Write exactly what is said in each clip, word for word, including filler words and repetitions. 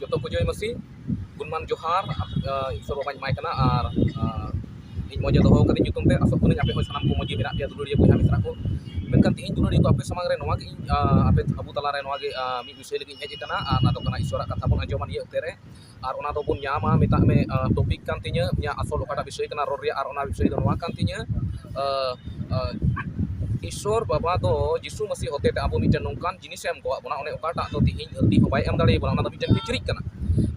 ᱡᱚᱛᱚ ᱠᱚ ᱡᱚᱭ ᱢᱟᱹᱥᱤ, ᱜᱩᱱᱢᱟᱱ ᱡᱚᱦᱟᱨ᱾ ᱟᱯ-, ᱟ, ᱤᱥᱚᱨ ᱵᱟᱵᱟᱧ ᱮᱢᱟᱭ ᱠᱟᱱᱟ ᱟᱨ, ᱟ, ᱤᱧ ᱢᱚᱡᱮ ᱫᱚᱦᱚ ᱠᱟᱹᱫᱤᱧ ᱧᱩᱛᱩᱢ ᱛᱮ᱾ ᱟᱥᱚᱜ ᱠᱟᱹᱱᱟᱹᱧ ᱟᱯᱮ ᱦᱚᱸ ᱥᱟᱱᱟᱢ ᱠᱚ ᱢᱚᱡᱽ ᱜᱮ ᱢᱮᱱᱟᱜ ᱯᱮᱭᱟ ᱫᱩᱞᱟᱹᱲᱤᱭᱟᱹ ᱵᱚᱭᱦᱟ ᱢᱤᱥᱨᱟ ᱠᱚ᱾ ᱢᱮᱱᱠᱷᱟᱱ ᱛᱮᱦᱮᱧ ᱫᱩᱞᱟᱹᱲᱤᱭᱟᱹ ᱠᱚ ᱟᱯᱮ ᱥᱟᱢᱟᱝ ᱨᱮ ᱱᱚᱣᱟ ᱜᱮ ᱤᱧ, ᱟ, ᱟᱯᱮ ᱟᱵᱚ ᱛᱟᱞᱟ ᱨᱮ ᱱᱚᱣᱟ ᱜᱮ, ᱟ, ᱢᱤᱫ ᱵᱤᱥᱚᱭ ᱞᱟᱹᱜᱤᱫ ᱤᱧ ᱦᱮᱡ ᱟᱠᱟᱱᱟ ᱟᱨ ᱚᱱᱟ ᱫᱚ ᱠᱟᱱᱟ ᱤᱥᱚᱨᱟᱜ ᱠᱟᱛᱷᱟ ᱵᱚᱱ ᱟᱸᱡᱚᱢᱟ ᱱᱤᱭᱟᱹ ᱚᱠᱛᱮ ᱨᱮ᱾ ᱟᱨ ᱚᱱᱟ ᱫᱚᱵᱚᱱ ᱧᱟᱢᱟ, ᱢᱮᱛᱟᱜ ᱢᱮ, ᱟ, topic ᱠᱟᱱ ᱛᱤᱧᱟᱹ, ᱤᱧᱟᱹᱜ ᱟᱥᱚᱞ ᱚᱠᱟᱴᱟᱜ ᱵᱤᱥᱚᱭ ᱠᱟᱱᱟ ᱨᱚᱲ ᱨᱮᱭᱟᱜ, ᱟᱨ ᱚᱱᱟ ᱵᱤᱥᱚᱭ ᱫᱚ ᱱᱚᱣᱟ ᱠᱟᱱ ᱛᱤᱧᱟᱹ, ᱟ, ᱟ, ᱤᱥᱚᱨ ᱵᱟᱵᱟ ᱫᱚ ᱡᱤᱥᱩ ᱢᱟᱹᱥᱤ ᱦᱚᱛᱮ ᱛᱮ ᱟᱵᱚ ᱢᱤᱫᱴᱮᱱ ᱱᱚᱝᱠᱟᱱ ᱡᱤᱱᱤᱥᱮ ᱮᱢ ᱠᱟᱣᱟᱫ ᱵᱚᱱᱟ, ᱚᱱᱮ ᱚᱠᱟᱴᱟᱜ ᱫᱚ ᱛᱤᱦᱤᱧ ᱫᱷᱟᱹᱨᱛᱤ ᱦᱚᱸ ᱵᱟᱭ ᱮᱢ ᱫᱟᱲᱮᱭᱟᱵᱚᱱᱟ, ᱚᱱᱟ ᱫᱚ ᱢᱤᱫᱴᱮᱱ ᱠᱤᱪᱨᱤᱡ ᱠᱟᱱᱟ᱾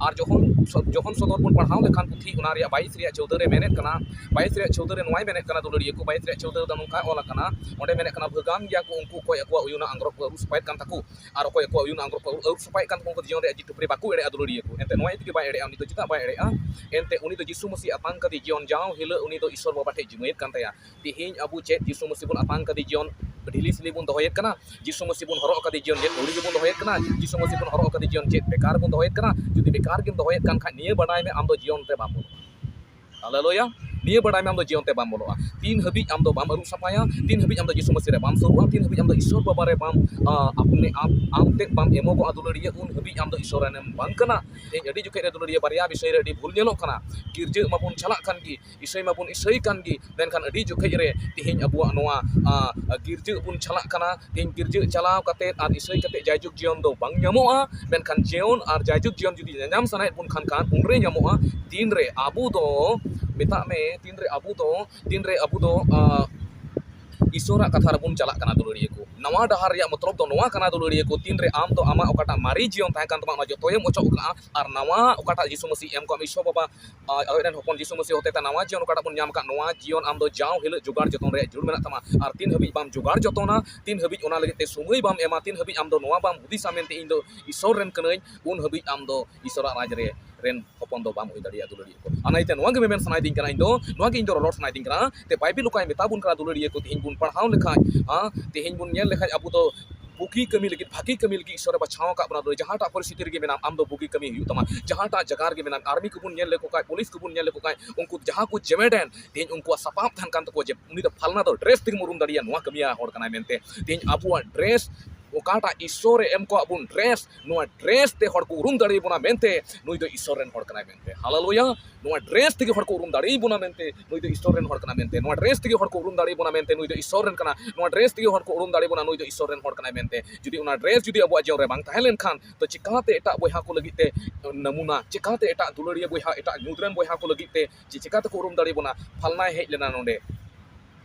ᱟᱨ ᱡᱚᱠᱷᱚᱱ ᱥᱚ-, ᱡᱚᱠᱷᱚᱱ ᱥᱚᱫᱚᱨ ᱵᱚᱱ ᱯᱟᱲᱦᱟᱣ ᱞᱮᱠᱷᱟᱱ ᱯᱩᱛᱷᱤ, ᱚᱱᱟ ᱨᱮᱭᱟᱜ ᱵᱟᱭᱤᱥ ᱨᱮᱭᱟᱜ ᱪᱳᱣᱫᱟᱹ ᱨᱮ ᱢᱮᱱᱮᱫ ᱠᱟᱱᱟ, ᱵᱟᱭᱤᱥ ᱨᱮᱭᱟᱜ ᱪᱳᱣᱫᱟᱹ ᱨᱮ ᱱᱚᱣᱟᱭ ᱢᱮᱱᱮᱫ ᱠᱟᱱᱟ ᱫᱩᱞᱟᱹᱲᱤᱭᱟᱹ ᱠᱚ, ᱵᱟᱭᱤᱥ ᱨᱮᱭᱟᱜ ᱪᱳᱣᱫᱟᱹ ᱨᱮᱫᱚ ᱱᱚᱝᱠᱟ ᱚᱞ ᱟᱠᱟᱱᱟ, ᱚᱸᱰᱮ ᱢᱮᱱᱮᱫ ᱠᱟᱱᱟ, "ᱵᱷᱟᱹᱜᱟᱹᱱ ᱜᱮᱭᱟ ᱠᱚ ᱩᱱᱠᱩ ᱚᱠᱚᱭ ᱟᱠᱚᱣᱟᱜ ᱩᱭᱩᱱᱟᱜ ᱟᱝᱨᱚᱵ ᱠᱚ ᱟᱹᱨᱩᱵ ᱥᱟᱯᱷᱟᱭᱮᱫ ᱠᱟᱱ ᱛᱟᱠᱚ, ᱟᱨ ᱚᱠᱚᱭ ᱟᱠᱚᱣᱟᱜ ᱩᱭᱩᱱᱟᱜ ᱟᱝᱨᱚᱵ ᱠᱚ ᱟᱹᱨᱩᱵ ᱥᱟᱯᱷᱟᱭᱮᱫ ᱠᱟᱱ ᱛᱟᱠᱚ, ᱩᱱᱠᱩ ᱫᱚ ᱡᱤᱭᱚᱱ ᱨᱮᱭᱟᱜ ᱡᱤᱛᱩ ᱯᱨᱮ ᱵᱟᱠᱚ ᱮᱲᱮᱜᱼᱟ ᱫᱩᱞᱟᱹᱲᱤᱭᱟᱹ ᱠᱚ᱾ ᱮᱱᱛᱮ ᱱᱚᱣᱟ ᱤᱫᱤ ᱜᱮ ᱵᱟᱭ ᱮᱲᱮᱜᱼᱟ, ᱩᱱᱤ ᱫᱚ ᱪᱮᱫᱟᱜ ᱵᱟᱭ ᱮᱲᱮᱜᱼᱟ? ᱮᱱᱛᱮ ᱩᱱᱤ ᱫᱚ ᱡᱤᱥᱩ ᱢᱟᱹᱥᱤ ᱟᱛᱟᱝ ᱠᱟᱫᱮ ᱡᱤᱭᱚᱱ ᱡᱟᱣ ᱦᱤᱞᱳᱜ ᱩᱱᱤ ᱫᱚ ᱤᱥᱚᱨ ᱵᱟᱵᱟ ᱴᱷᱮᱡ ᱡᱤᱢᱟᱹᱭᱮᱫ ᱠᱟᱱ ᱛᱟᱭᱟ᱾ ᱛᱤᱦᱤᱧ ᱟᱵᱚ ᱪᱮᱫ ᱡᱤᱥᱩ ᱢᱟᱹᱥᱤ ᱵᱚᱱ ᱟᱛᱟᱝ ᱠᱟᱫᱮ ᱡᱤᱭᱚᱱ ᱰᱷᱤᱞᱤ ᱥᱤᱞᱤ ᱵᱚᱱ ᱫᱚᱦᱚᱭᱮᱫ ᱠᱟᱱᱟ? ᱡᱤᱥᱩ ᱢᱟᱹᱥᱤ ᱵᱚᱱ ᱦᱚᱨᱚᱜ ᱟᱠᱟᱫᱮ ᱡᱤᱭᱚᱱ ᱪᱮᱫ ᱟᱹᱣᱲᱤ ᱜᱮᱵᱚᱱ ᱫᱚᱦᱚᱭᱮᱫ ᱠᱟᱱᱟ? ᱡᱤᱥᱩ ᱢᱟᱹᱥᱤ ᱵᱚᱱ ᱦᱚᱨᱚᱜ ᱟᱠᱟᱫᱮ ᱡᱤᱭᱚᱱ ᱪᱮᱫ ᱵᱮᱠᱟᱨ ᱵᱚᱱ ᱫᱚᱦᱚᱭᱮᱫ ᱠᱟᱱᱟ? ᱡᱩᱫᱤ ᱵᱮᱠᱟᱨ ᱜᱮᱢ ᱫᱚᱦᱚᱭᱮᱫ ᱠᱟᱱ ᱠᱷᱟᱡ, ᱱᱤᱭᱟᱹ ᱵᱟᱰᱟᱭ ᱢᱮ, ᱟᱢ ᱫᱚ ᱡᱤᱭᱚᱱ ᱛᱮ ᱵᱟᱢ ᱵᱚᱞᱚᱜᱼᱟ᱾ ᱦᱟᱞᱮᱞᱩᱭᱟ᱾ ᱱᱤᱭᱟᱹ ᱵᱟᱰᱟᱭ ᱢᱮ, ᱟᱢ ᱫᱚ ᱡᱤᱭᱚᱱ ᱛᱮ ᱵᱟᱢ ᱵᱚᱞᱚᱜᱼᱟ᱾ ᱛᱤᱱ ᱦᱟᱹᱵᱤᱡ ᱟᱢ ᱫᱚ ᱵᱟᱢ ᱟᱹᱨᱩᱵ ᱥᱟᱯᱷᱟᱭᱟ, ᱛᱤᱱ ᱦᱟᱹᱵᱤᱡ ᱟᱢ ᱫᱚ ᱡᱤᱥᱩ ᱢᱟᱹᱥᱤ ᱨᱮ ᱵᱟᱢ ᱥᱩᱨᱩᱜᱼᱟ, ᱛᱤᱱ ᱦᱟᱹᱵᱤᱡ ᱟᱢ ᱫᱚ ᱤᱥᱚᱨ ᱵᱟᱵᱟ ᱨᱮ ᱵᱟᱢ, ᱟ, ᱟᱯᱱᱮ ᱟᱯ, ᱟᱢ ᱛᱮᱫ ᱵᱟᱢ ᱮᱢᱚᱜᱚᱜᱼᱟ ᱫᱩᱞᱟᱹᱲᱤᱭᱟᱹ, ᱩᱱ ᱦᱟᱹᱵᱤᱡ ᱟᱢ ᱫᱚ ᱤᱥᱚᱨ ᱨᱮᱱᱮᱢ ᱵᱟᱝ ᱠᱟᱱᱟ᱾ ᱛᱮᱦᱮᱧ ᱟᱹᱰᱤ ᱡᱚᱠᱷᱮᱡ ᱨᱮ ᱫᱩᱞᱟᱹᱲᱤᱭᱟᱹ ᱵᱟᱨᱭᱟ ᱵᱤᱥᱚᱭ ᱨᱮ ᱟᱹᱰᱤ ᱵᱷᱩᱞ ᱧᱮᱞᱚᱜ ᱠᱟᱱᱟ᱾ ᱜᱤᱨᱡᱟᱹᱜ ᱢᱟᱵᱚᱱ ᱪᱟᱞᱟᱜ ᱠᱟᱱ ᱜᱮ, ᱤᱥᱟᱹᱭ ᱢᱟᱵᱚᱱ ᱤᱥᱟᱹᱭ ᱠᱟᱱ ᱜᱮ, ᱢᱮᱱᱠᱷᱟᱱ ᱟᱹᱰᱤ ᱡᱚᱠᱷᱮᱡ ᱨᱮ ᱛᱮᱦᱮᱧ ᱟᱵᱚᱣᱟᱜ ᱱᱚᱣᱟ, ᱟ, ᱜᱤᱨᱡᱟᱹ ᱵᱚᱱ ᱪᱟᱞᱟᱜ ᱠᱟᱱᱟ᱾ ᱛᱮᱦᱮᱧ ᱜᱤᱨᱡᱟᱹ ᱪᱟᱞᱟᱣ ᱠᱟᱛᱮᱫ ᱟᱨ ᱤᱥᱟᱹᱭ ᱠᱟᱛᱮᱫ ᱡᱟᱭᱡᱩᱜᱽ ᱡᱤᱭᱚᱱ ᱫᱚ ᱵᱟᱝ ᱧᱟᱢᱚᱜᱼᱟ, ᱢᱮᱱᱠᱷᱟᱱ ᱡᱤᱭᱚᱱ ᱟᱨ ᱡᱟᱭᱡᱩᱜᱽ ᱡᱤᱭᱚᱱ ᱡᱩᱫᱤ ᱧᱟᱧᱟᱢ ᱥᱟᱱᱟᱭᱮᱫ ᱵᱚᱱ ᱠᱷᱟᱱ, ᱠᱷᱟᱱ ᱩᱱᱨᱮ ᱧᱟᱢᱚᱜᱼᱟ᱾ ᱛᱤᱱᱨᱮ ᱟᱵᱚ ᱫᱚ, ᱢᱮᱛᱟᱜ ᱢᱮ, ᱛᱤᱱᱨᱮ ᱟᱵᱚ ᱫᱚ, ᱛᱤᱱᱨᱮ ᱟᱵᱚ ᱫᱚ, ᱟ, ᱤᱥᱚᱨᱟᱜ ᱠᱟᱛᱷᱟ ᱨᱮᱵᱚᱱ ᱪᱟᱞᱟᱜ ᱠᱟᱱᱟ ᱫᱩᱞᱟᱹᱲᱤᱭᱟᱹ ᱠᱚ᱾ ᱱᱟᱣᱟ ᱰᱟᱦᱟᱨ ᱨᱮᱭᱟᱜ ᱢᱚᱛᱞᱚᱵ ᱫᱚ ᱱᱚᱣᱟ ᱠᱟᱱᱟ ᱫᱩᱞᱟᱹᱲᱤᱭᱟᱹ ᱠᱚ, ᱛᱤᱱᱨᱮ ᱟᱢ ᱫᱚ ᱟᱢᱟᱜ ᱚᱠᱟᱴᱟᱜ ᱢᱟᱨᱮ ᱡᱤᱭᱚᱱ ᱛᱟᱦᱮᱸ ᱠᱟᱱ ᱛᱟᱢᱟ, ᱚᱱᱟ ᱡᱚᱛᱚᱭᱮᱢ ᱚᱪᱚᱜ ᱠᱟᱜᱼᱟ, ᱟᱨ ᱱᱟᱣᱟ ᱚᱠᱟᱴᱟᱜ ᱡᱤᱥᱩ ᱢᱟᱹᱥᱤ ᱮᱢ ᱠᱟᱜ ᱢᱮ, ᱤᱥᱚᱨ ᱵᱟᱵᱟ ᱟᱡ, ᱟᱡ ᱨᱮᱱ ᱦᱚᱯᱚᱱ ᱡᱤᱥᱩ ᱢᱟᱹᱥᱤ ᱦᱚᱛᱮᱛᱮ ᱱᱟᱣᱟ ᱡᱤᱭᱚᱱ ᱚᱠᱟᱴᱟᱜ ᱵᱚᱱ ᱧᱟᱢ ᱟᱠᱟᱫ, ᱱᱚᱣᱟ ᱡᱤᱭᱚᱱ ᱟᱢ ᱫᱚ ᱡᱟᱣ ᱦᱤᱞᱳᱜ ᱡᱚᱜᱟᱲ ᱡᱚᱛᱚᱱ ᱨᱮᱭᱟᱜ ᱡᱟᱹᱨᱩᱲ ᱢᱮᱱᱟᱜ ᱛᱟᱢᱟ᱾ ᱟᱨ ᱛᱤᱱ ᱦᱟᱹᱵᱤᱡ ᱵᱟᱢ ᱡᱚᱜᱟᱲ ᱡᱚᱛᱚᱱᱟ, ᱛᱤᱱ ᱦᱟᱹᱵᱤᱡ ᱚᱱᱟ ᱞᱟᱹᱜᱤᱫ ᱛᱮ ᱥᱚᱢᱚᱭ ᱵᱟᱢ ᱮᱢᱟ, ᱛᱤᱱ ᱦᱟᱹᱵᱤᱡ ᱟᱢ ᱫᱚ ᱱᱚᱣᱟ ᱵᱟᱢ ᱦᱩᱫᱤᱥᱟ ᱢᱮᱱᱛᱮ ᱤᱧ ᱫᱚ ᱤᱥᱚᱨ ᱨᱮᱱ ᱠᱟᱹᱱᱟᱹᱧ, ᱩᱱ ᱦᱟᱹᱵᱤᱡ ᱟᱢ ᱫᱚ ᱤᱥᱚᱨᱟᱜ ᱨᱟᱡᱽ ᱨᱮ, ᱨᱮᱱ ᱦᱚᱯᱚᱱ ᱫᱚ ᱵᱟᱢ ᱦᱩᱭ ᱫᱟᱲᱮᱭᱟᱜᱼᱟ ᱫᱩᱞᱟᱹᱲᱤᱭᱟᱹ ᱠᱚ᱾ ᱚᱱᱟ ᱤᱭᱟᱹᱛᱮ ᱱᱚᱣᱟ ᱜᱮ ᱢᱮᱢᱮᱱ ᱥᱟᱱᱟᱭᱮᱫᱤᱧ ᱠᱟᱱᱟ ᱤᱧ ᱫᱚ, ᱱᱚᱣᱟ ᱜᱮ ᱤᱧ ᱫᱚ ᱨᱚᱨᱚᱲ ᱥᱟᱱᱟᱭᱮᱫᱤᱧ ᱠᱟᱱᱟ᱾ ᱛᱮ ᱵᱟᱭᱵᱮᱞ ᱚᱠᱟᱭ ᱢᱮᱛᱟ ᱵᱚᱱ ᱠᱟᱱᱟ ᱫᱩᱞᱟᱹᱲᱤᱭᱟᱹ ᱠᱚ, ᱛᱮᱦᱮᱧ ᱵᱚᱱ ᱯᱟᱲᱦᱟᱣ ᱞᱮᱠᱷᱟᱡ, ᱦᱮᱸ, ᱛᱮᱦᱮᱧ ᱵᱚᱱ ᱧᱮᱞ ᱞᱮᱠᱷᱟᱡ ᱟᱵᱚ ᱫᱚ ᱵᱩᱜᱤ ᱠᱟᱹᱢᱤ ᱞᱟᱹᱜᱤᱫ, ᱵᱷᱟᱹᱜᱤ ᱠᱟᱹᱢᱤ ᱞᱟᱹᱜᱤᱫ ᱤᱥᱚᱨᱮ ᱵᱟᱪᱷᱟᱣ ᱟᱠᱟᱫ ᱵᱚᱱᱟ᱾ ᱫᱚ ᱡᱟᱦᱟᱸᱴᱟᱜ ᱯᱚᱨᱤᱥᱛᱷᱤᱛᱤ ᱨᱮᱜᱮ ᱢᱮᱱᱟᱢ, ᱟᱢ ᱫᱚ ᱵᱩᱜᱤ ᱠᱟᱹᱢᱤ ᱦᱩᱭᱩᱜ ᱛᱟᱢᱟ᱾ ᱡᱟᱦᱟᱸᱴᱟᱜ ᱡᱟᱭᱜᱟ ᱨᱮᱜᱮ ᱢᱮᱱᱟᱢ, ᱟᱨᱢᱤ ᱠᱚᱵᱚᱱ ᱧᱮᱞ ᱞᱮᱠᱚ ᱠᱷᱟᱡ, ᱯᱩᱞᱤᱥ ᱠᱚᱵᱚᱱ ᱧᱮᱞ ᱞᱮᱠᱚ ᱠᱷᱟᱡ, ᱩᱱᱠᱩ ᱡᱟᱦᱟᱸ ᱠᱚ ᱡᱮᱢᱮᱰᱮᱱ, ᱛᱮᱦᱮᱧ ᱩᱱᱠᱩᱣᱟᱜ ᱥᱟᱯᱟᱵ ᱛᱟᱦᱮᱱ ᱠᱟᱱ ᱛᱟᱠᱚᱣᱟ ᱡᱮ ᱩᱱᱤ ᱫᱚ ᱯᱷᱟᱞᱱᱟ ᱫᱚ ᱰᱨᱮᱥ ᱛᱮᱜᱮᱢ ᱩᱨᱩᱢ ᱫᱟᱲᱮᱭᱟᱜᱼᱟ, ᱱᱚᱣᱟ ᱠᱟᱹᱢᱤᱭᱟ ᱦᱚᱲ ᱠᱟᱱᱟᱭ ᱢᱮᱱᱛᱮ᱾ ᱛᱮᱦᱮᱧ ᱟᱵᱚᱣᱟᱜ ᱰᱨᱮᱥ ᱚᱠᱟᱴᱟᱜ ᱤᱥᱥᱚᱨᱮ ᱮᱢ ᱠᱟᱣᱟᱫ ᱵᱚᱱ dress, ᱱᱚᱣᱟ dress ᱛᱮ ᱦᱚᱲ ᱠᱚ ᱩᱨᱩᱢ ᱫᱟᱲᱮᱭᱟᱵᱚᱱᱟ ᱢᱮᱱᱛᱮ ᱱᱩᱭ ᱫᱚ ᱤᱥᱥᱚᱨ ᱨᱮᱱ ᱦᱚᱲ ᱠᱟᱱᱟᱭ ᱢᱮᱱᱛᱮ᱾ ᱦᱟᱞᱮᱞᱩᱭᱟ᱾ ᱱᱚᱣᱟ dress ᱛᱮᱜᱮ ᱦᱚᱲ ᱠᱚ ᱩᱨᱩᱢ ᱫᱟᱲᱮᱭᱟᱵᱚᱱᱟ ᱢᱮᱱᱛᱮ ᱱᱩᱭ ᱫᱚ ᱤᱥᱥᱚᱨ ᱨᱮᱱ ᱦᱚᱲ ᱠᱟᱱᱟ ᱢᱮᱱᱛᱮ, ᱱᱚᱣᱟ dress ᱛᱮᱜᱮ ᱦᱚᱲ ᱠᱚ ᱩᱨᱩᱢ ᱫᱟᱲᱮᱭᱟᱵᱚᱱᱟ ᱢᱮᱱᱛᱮ ᱱᱩᱭ ᱫᱚ ᱤᱥᱥᱚᱨ ᱨᱮᱱ ᱠᱟᱱᱟ, ᱱᱚᱣᱟ dress ᱛᱮᱜᱮ ᱦᱚᱲ ᱠᱚ ᱩᱨᱩᱢ ᱫᱟᱲᱮᱭᱟᱵᱚᱱᱟ ᱱᱩᱭ ᱫᱚ ᱤᱥᱥᱚᱨ ᱨᱮᱱ ᱦᱚᱲ ᱠᱟᱱᱟᱭ ᱢᱮᱱᱛᱮ᱾ ᱡᱩᱫᱤ ᱚᱱᱟ dress ᱡᱩᱫᱤ ᱟᱵᱚᱣᱟᱜ ᱡᱤᱭᱚᱱ ᱨᱮ ᱵᱟᱝ ᱛᱟᱦᱮᱸ ᱞᱮᱱᱠᱷᱟᱱ, ᱛᱚ ᱪᱤᱠᱟᱹᱛᱮ ᱮᱴᱟᱜ ᱵᱚᱭᱦᱟ ᱠᱚ ᱞᱟᱹᱜᱤᱫ ᱛᱮ ᱱᱟᱢᱩᱱᱟ, ᱪᱤᱠᱟᱹᱛᱮ ᱮᱴᱟᱜ ᱫᱩᱞᱟᱹᱲᱤᱭᱟᱹ ᱵᱚᱭᱦᱟ, ᱮᱴᱟᱜ ᱧᱩᱛ ᱨᱮᱱ ᱵᱚᱭᱦᱟ ᱠᱚ ᱞᱟᱹᱜᱤᱫ ᱛᱮ ᱪᱮ-, ᱪᱤᱠᱟᱹ ᱛᱮᱠᱚ ᱩᱨᱩᱢ ᱫᱟᱲᱮᱭᱟᱵᱚᱱᱟ? ᱯᱷᱟᱞᱱᱟᱭ ᱦᱮᱡ ᱞᱮᱱᱟ ᱱᱚᱰᱮ,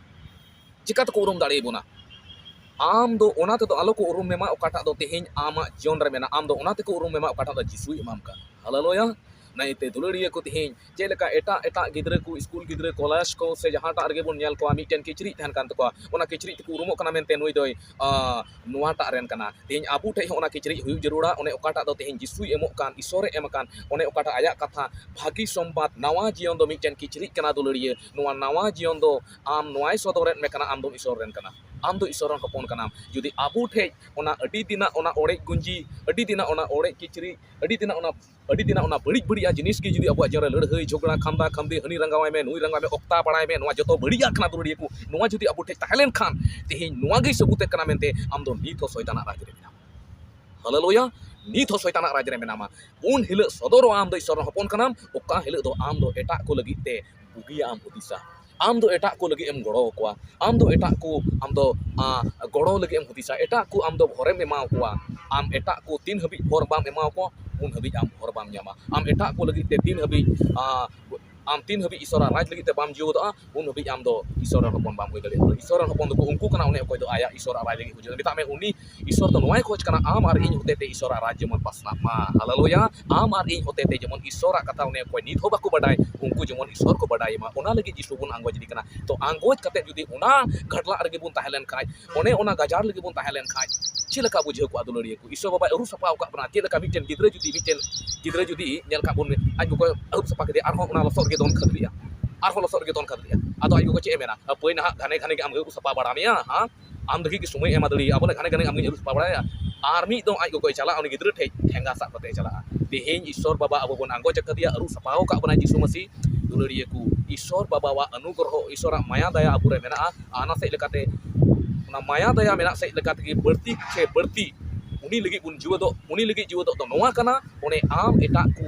ᱪᱤᱠᱟᱹ ᱛᱮᱠᱚ ᱩᱨᱩᱢ ᱫᱟᱲᱮᱭᱟᱵᱚᱱᱟ? ᱟᱢ ᱫᱚ ᱚᱱᱟ ᱛᱮᱫᱚ ᱟᱞᱚ ᱠᱚ ᱩᱨᱩᱢ ᱢᱮᱢᱟ ᱚᱠᱟᱴᱟᱜ ᱫᱚ ᱛᱮᱦᱮᱧ ᱟᱢᱟᱜ ᱡᱤᱭᱚᱱ ᱨᱮ ᱢᱮᱱᱟᱜᱼᱟ, ᱟᱢ ᱫᱚ ᱚᱱᱟ ᱛᱮᱠᱚ ᱩᱨᱩᱢ ᱢᱮᱢᱟ ᱚᱠᱟᱴᱟᱜ ᱫᱚ ᱡᱤᱥᱩᱭ ᱮᱢᱟᱢ ᱠᱟᱱ᱾ ᱦᱟᱞᱮᱞᱩᱭᱟ᱾ ᱱᱟᱭᱛᱮ ᱫᱩᱞᱟᱹᱲᱤᱭᱟᱹ ᱠᱚ, ᱛᱮᱦᱮᱧ ᱪᱮᱫ ᱞᱮᱠᱟ ᱮᱴᱟᱜ ᱮᱴᱟᱜ ᱜᱤᱫᱽᱨᱟᱹ ᱠᱚ, ᱥᱠᱩᱞ ᱜᱤᱫᱽᱨᱟᱹ, ᱠᱚᱞᱮᱡᱽ ᱠᱚ ᱥᱮ ᱡᱟᱦᱟᱸᱴᱟᱜ ᱨᱮᱜᱮ ᱵᱚᱱ ᱧᱮᱞ ᱠᱚᱣᱟ, ᱢᱤᱫᱴᱮᱱ ᱠᱤᱪᱨᱤᱡ ᱛᱟᱦᱮᱱ ᱠᱟᱱ ᱛᱟᱠᱚᱣᱟ, ᱚᱱᱟ ᱠᱤᱪᱨᱤᱡ ᱛᱮᱠᱚ ᱩᱨᱩᱢᱚᱜ ᱠᱟᱱᱟ ᱢᱮᱱᱛᱮ ᱱᱩᱭ ᱫᱚᱭ, ᱟᱸ, ᱱᱚᱣᱟᱴᱟᱜ ᱨᱮᱱ ᱠᱟᱱᱟ᱾ ᱛᱮᱦᱮᱧ ᱟᱵᱚ ᱴᱷᱮᱡ ᱦᱚᱸ ᱚᱱᱟ ᱠᱤᱪᱨᱤᱡ ᱦᱩᱭᱩᱜ ᱡᱟᱹᱨᱩᱲᱟ, ᱚᱱᱮ ᱚᱠᱟᱴᱟᱜ ᱫᱚ ᱛᱮᱦᱮᱧ ᱡᱤᱥᱩᱭ ᱮᱢᱚᱜ ᱠᱟᱱ, ᱤᱥᱚᱨᱮ ᱮᱢ ᱟᱠᱟᱱ, ᱚᱱᱮ ᱚᱠᱟᱴᱟᱜ ᱟᱭᱟᱜ ᱠᱟᱛᱷᱟ, ᱵᱷᱟᱹᱜᱤ ᱥᱚᱢᱵᱟᱫ, ᱱᱟᱣᱟ ᱡᱤᱭᱚᱱ ᱫᱚ ᱢᱤᱫᱴᱮᱱ ᱠᱤᱪᱨᱤᱡ ᱠᱟᱱᱟ ᱫᱩᱞᱟᱹᱲᱤᱭᱟᱹ᱾ ᱱᱚᱣᱟ ᱱᱟᱣᱟ ᱡᱤᱭᱚᱱ ᱫᱚ ᱟᱢ ᱱᱚᱣᱟᱭ ᱥᱚᱫᱚᱨᱮᱫ ᱢᱮ ᱠᱟᱱᱟ, ᱟᱢ ᱫᱚᱢ ᱤᱥᱚᱨ ᱨᱮᱱ ᱠᱟᱱᱟ, ᱟᱢ ᱫᱚ ᱤᱥᱚᱨ ᱨᱮᱱ ᱦᱚᱯᱚᱱ ᱠᱟᱱᱟᱢ᱾ ᱡᱩᱫᱤ ᱟᱵᱚ ᱴᱷᱮᱡ ᱚᱱᱟ ᱟᱹᱰᱤ ᱫᱤᱱᱟᱜ ᱚᱱᱟ ᱚᱲᱮᱡ ᱜᱩᱸᱡᱤ, ᱟᱹᱰᱤ ᱫᱤᱱᱟᱜ ᱚᱱᱟ ᱚᱲᱮᱡ ᱠᱤᱪᱨᱤᱡ, ᱟᱹᱰᱤ ᱫᱤᱱᱟᱜ ᱚᱱᱟ ᱟᱹᱰᱤ ᱫᱤᱱᱟᱜ ᱚᱱᱟ ᱵᱟᱹᱲᱤᱡ ᱵᱟᱹᱲᱤᱡᱟᱜ ᱡᱤᱱᱤᱥ ᱜᱮ ᱡᱩᱫᱤ ᱟᱵᱚᱣᱟᱜ ᱡᱤᱭᱚᱱ ᱨᱮ ᱞᱟᱹᱲᱦᱟᱹᱭ, ᱡᱷᱚᱜᱽᱲᱟ, ᱠᱷᱟᱱᱫᱟ ᱠᱷᱟᱱᱫᱤ, ᱦᱟᱹᱱᱤ ᱨᱟᱸᱜᱟᱣᱟᱭ ᱢᱮ, ᱱᱩᱭ ᱨᱟᱸᱜᱟᱣᱟᱭ ᱢᱮ, ᱚᱠᱛᱟ ᱵᱟᱲᱟᱭ ᱢᱮ, ᱱᱚᱣᱟ ᱡᱚᱛᱚ ᱵᱟᱹᱲᱤᱡᱟᱜ ᱠᱟᱱᱟ ᱫᱩᱞᱟᱹᱲᱤᱭᱟᱹ ᱠᱚ᱾ ᱱᱚᱣᱟ ᱡᱩᱫᱤ ᱟᱵᱚ ᱴᱷᱮᱡ ᱛᱟᱦᱮᱸ ᱞᱮᱱᱠᱷᱟᱱ, ᱛᱮᱦᱮᱧ ᱱᱚᱣᱟ ᱜᱮ ᱥᱟᱹᱵᱩᱛᱮᱫ ᱠᱟᱱᱟ ᱢᱮᱱᱛᱮ ᱟᱢ ᱫᱚ ᱱᱤᱛ ᱦᱚᱸ ᱥᱚᱭᱛᱟᱱᱟᱜ ᱨᱟᱡᱽ ᱨᱮ ᱢᱮᱱᱟᱢᱟ᱾ ᱦᱟᱞᱮᱞᱩᱭᱟ᱾ ᱱᱤᱛ ᱦᱚᱸ ᱥᱚᱭᱛᱟᱱᱟᱜ ᱨᱟᱡᱽ ᱨᱮ ᱢᱮᱱᱟᱢᱟ᱾ ᱩᱱ ᱦᱤᱞᱳᱜ ᱥᱚᱫᱚᱨᱚᱜᱼᱟ ᱟᱢ ᱫᱚ ᱤᱥᱚᱨ ᱨᱮᱱ ᱦᱚᱯᱚᱱ ᱠᱟᱱᱟᱢ, ᱚᱠᱟ ᱦᱤᱞᱳᱜ ᱫᱚ ᱟᱢ ᱫᱚ ᱮᱴᱟᱜ ᱠᱚ ᱞᱟᱹᱜᱤᱫ ᱛᱮ ᱵᱩᱜᱤᱭᱟᱜ ᱮᱢ ᱦᱩᱫᱤᱥᱟ᱾ ᱟᱢ ᱫᱚ ᱮᱴᱟᱜ ᱠᱚ ᱞᱟᱹᱜᱤᱫ ᱮᱢ ᱜᱚᱲᱚ ᱟᱠᱚᱣᱟ᱾ ᱟᱢ ᱫᱚ ᱮᱴᱟᱜ ᱠᱚ ᱟᱢ ᱫᱚ, ᱟ, ᱜᱚᱲᱚ ᱞᱟᱹᱜᱤᱫ ᱮᱢ ᱦᱩᱫᱤᱥᱟ᱾ ᱮᱴᱟᱜ ᱠᱚ ᱟᱢ ᱫᱚ ᱵᱷᱚᱨᱮᱢ ᱮᱢᱟ ᱠᱚᱣᱟ᱾ ᱟᱢ ᱮᱴᱟᱜ ᱠᱚ ᱛᱤᱱ ᱦᱟᱹᱵᱤᱡ ᱵᱷᱚᱨ ᱵᱟᱢ ᱮᱢᱟ ᱠᱚᱣᱟ, ᱩᱱ ᱦᱟᱹᱵᱤᱡ ᱟᱢ ᱵᱷᱚᱨ ᱵᱟᱢ ᱧᱟᱢᱟ᱾ ᱟᱢ ᱮᱴᱟᱜ ᱠᱚ ᱞᱟᱹᱜᱤᱫ ᱛᱮ ᱛᱤᱱ ᱦᱟᱹᱵᱤᱡ, ᱟ, ᱟᱢ ᱛᱤᱱ ᱦᱟᱹᱵᱤᱡ ᱤᱥᱚᱨᱟᱜ ᱨᱟᱡᱽ ᱞᱟᱹᱜᱤᱫ ᱛᱮ ᱵᱟᱢ ᱡᱤᱣᱮᱫᱚᱜᱼᱟ, ᱩᱱ ᱦᱟᱹᱵᱤᱡ ᱟᱢ ᱫᱚ ᱤᱥᱚᱨ ᱨᱮᱱ ᱦᱚᱯᱚᱱ ᱵᱟᱢ ᱦᱩᱭ ᱫᱟᱲᱮᱭᱟᱜᱼᱟ᱾ ᱤᱥᱚᱨ ᱨᱮᱱ ᱦᱚᱯᱚᱱ ᱫᱚᱠᱚ ᱩᱱᱠᱩ ᱠᱟᱱᱟ, ᱚᱱᱮ ᱚᱠᱚᱭ ᱫᱚ ᱟᱭᱟᱜ ᱤᱥᱚᱨᱟᱜ ᱨᱟᱡᱽ ᱞᱟᱹᱜᱤᱫ ᱠᱚ ᱡᱤᱣᱮᱫ᱾ ᱢᱮᱛᱟᱜ ᱢᱮ, ᱩᱱᱤ ᱤᱥᱚᱨ ᱫᱚ ᱱᱚᱣᱟᱭ ᱠᱷᱚᱡᱽ ᱠᱟᱱᱟ, ᱟᱢ ᱟᱨ ᱤᱧ ᱦᱚᱛᱮ ᱛᱮ ᱤᱥᱚᱨᱟᱜ ᱨᱟᱡᱽ ᱡᱮᱢᱚᱱ ᱯᱟᱥᱱᱟᱜ ᱢᱟ᱾ ᱦᱟᱞᱮᱞᱩᱭᱟ᱾ ᱟᱢ ᱟᱨ ᱤᱧ ᱦᱚᱛᱮ ᱛᱮ ᱡᱮᱢᱚᱱ ᱤᱥᱚᱨᱟᱜ ᱠᱟᱛᱷᱟ ᱚᱱᱮ ᱚᱠᱚᱭ ᱱᱤᱛ ᱦᱚᱸ ᱵᱟᱠᱚ ᱵᱟᱰᱟᱭ, ᱩᱱᱠᱩ ᱡᱮᱢᱚᱱ ᱤᱥᱚᱨ ᱠᱚ ᱵᱟᱰᱟᱭ ᱢᱟ, ᱚᱱᱟ ᱞᱟᱹᱜᱤᱫ ᱡᱤᱥᱩ ᱵᱚᱱ ᱟᱸᱜᱚᱪ ᱤᱫᱤ ᱠᱟᱱᱟ᱾ ᱛᱚ ᱟᱸᱜᱚᱪ ᱠᱟᱛᱮ ᱡᱩᱫᱤ ᱚᱱᱟ ᱜᱷᱟᱴᱞᱟᱜ ᱨᱮᱜᱮ ᱵᱚᱱ ᱛᱟᱦᱮᱸ ᱞᱮᱱ ᱠᱷᱟᱡ, ᱚᱱᱮ ᱚᱱᱟ ᱜᱟᱡᱟᱲ ᱞᱟᱹᱜᱤᱫ ᱵᱚᱱ ᱛᱟᱦᱮᱸ ᱞᱮᱱ ᱠᱷᱟᱡ, ᱪᱮᱫ ᱞᱮᱠᱟ ᱵᱩᱡᱷᱟᱹᱣ ᱠᱚᱜᱼᱟ ᱫᱩᱞᱟᱹᱲᱤᱭᱟᱹ ᱠᱚ? ᱤᱥᱚᱨ ᱵᱟᱵᱟᱭ ᱟᱹᱨᱩ ᱥᱟᱯᱷᱟ ᱟᱠᱟᱫ ᱵᱚᱱᱟ᱾ ᱪᱮᱫ ᱞᱮᱠᱟ ᱢᱤᱫᱴᱮᱱ ᱜᱤᱫᱽᱨᱟᱹ ᱡᱩᱫᱤ, ᱢᱤᱫᱴᱮᱱ ᱜᱤᱫᱽᱨᱟᱹ ᱡᱩᱫᱤ ᱧᱮᱞ ᱠᱟᱜ ᱵᱚᱱ, ᱟᱡ ᱜᱚᱜᱚᱭ ᱟᱹᱨᱩᱵ ᱥᱟᱯᱷᱟ ᱠᱮᱫᱮᱭᱟ, ᱟᱨᱦᱚᱸ ᱚᱱᱟ ᱞᱚᱥᱚᱫ ᱨᱮᱜᱮ ᱫᱚᱱ ᱠᱷᱟᱹᱫᱽ ᱞᱮᱜᱼᱟ, ᱟᱨᱦᱚᱸ ᱞᱚᱥᱚᱫ ᱨᱮᱜᱮ ᱫᱚᱱ ᱠᱷᱟᱹᱫᱽ ᱞᱮᱜᱼᱟ᱾ ᱟᱫᱚ ᱟᱡ ᱜᱚᱜᱚ ᱪᱮᱫ ᱮ ᱢᱮᱱᱟ? ᱦᱟᱹᱯᱟᱹᱭ ᱱᱟᱦᱟᱜ, ᱜᱷᱟᱱᱮ ᱜᱷᱟᱱᱮ ᱜᱮ ᱟᱢ ᱜᱮ ᱟᱹᱨᱩᱵ ᱥᱟᱯᱷᱟ ᱵᱟᱲᱟ ᱢᱮᱭᱟ, ᱦᱟᱸ? ᱟᱢ ᱞᱟᱹᱜᱤᱫ ᱜᱮ ᱥᱚᱢᱚᱭ ᱮᱢ ᱮᱢᱟ ᱫᱟᱲᱮᱭᱟᱜᱼᱟ, ᱵᱚᱞᱮ ᱜᱷᱟᱱᱮ ᱜᱷᱟᱱᱮ ᱟᱢ ᱜᱮᱧ ᱟᱹᱨᱩᱵ ᱥᱟᱯᱷᱟ ᱵᱟᱲᱟᱭᱟ᱾ ᱟᱨ ᱢᱤᱫ ᱫᱚᱢ ᱟᱡ ᱜᱚᱜᱚᱭ ᱪᱟᱞᱟᱜᱼᱟ, ᱩᱱᱤ ᱜᱤᱫᱽᱨᱟᱹ ᱴᱷᱮᱡ ᱴᱷᱮᱸᱜᱟ ᱥᱟᱵ ᱠᱟᱛᱮ ᱮ ᱪᱟᱞᱟᱜᱼᱟ᱾ ᱛᱮᱦᱮᱧ ᱤᱥᱚᱨ ᱵᱟᱵᱟ ᱟᱵᱚ ᱵᱚᱱ ᱟᱸᱜᱚᱪ ᱟᱠᱟᱫᱮᱭᱟ, ᱟᱹᱨᱩᱵ ᱥᱟᱯᱷᱟ ᱟᱠᱟᱫ ᱵᱚᱱᱟᱭ ᱡᱤᱥᱩ ᱢᱟᱹᱥᱤ᱾ ᱫᱩᱞᱟᱹᱲᱤᱭᱟᱹ ᱠᱚ, ᱤᱥᱚᱨ ᱵᱟᱵᱟᱣᱟᱜ ᱚᱱᱩᱜᱨᱚᱦᱚ, ᱤᱥᱚᱨᱟᱜ ᱢᱟᱭᱟ ᱫᱟᱭᱟ ᱟᱵᱚ ᱨᱮ ᱢᱮᱱᱟᱜᱼᱟ᱾ ᱟᱨ ᱚᱱᱟ ᱥᱮᱫ ᱞᱮᱠᱟᱛᱮ ᱚᱱᱟ ᱢᱟᱭᱟ ᱫᱟᱭᱟ ᱢᱮᱱᱟᱜ ᱥᱮᱫ ᱞᱮᱠᱟ ᱛᱮᱜᱮ ᱵᱟᱹᱲᱛᱤ ᱥᱮ ᱵᱟᱹᱲᱛᱤ ᱩᱱᱤ ᱞᱟᱹᱜᱤᱫ ᱵᱚᱱ ᱡᱤᱣᱮᱫᱚᱜ, ᱩᱱᱤ ᱞᱟᱹᱜᱤᱫ ᱡᱤᱣᱮᱫᱚᱜ ᱫᱚ ᱱᱚᱣᱟ ᱠᱟᱱᱟ, ᱚᱱᱮ ᱟᱢ ᱮᱴᱟᱜ ᱠᱚ,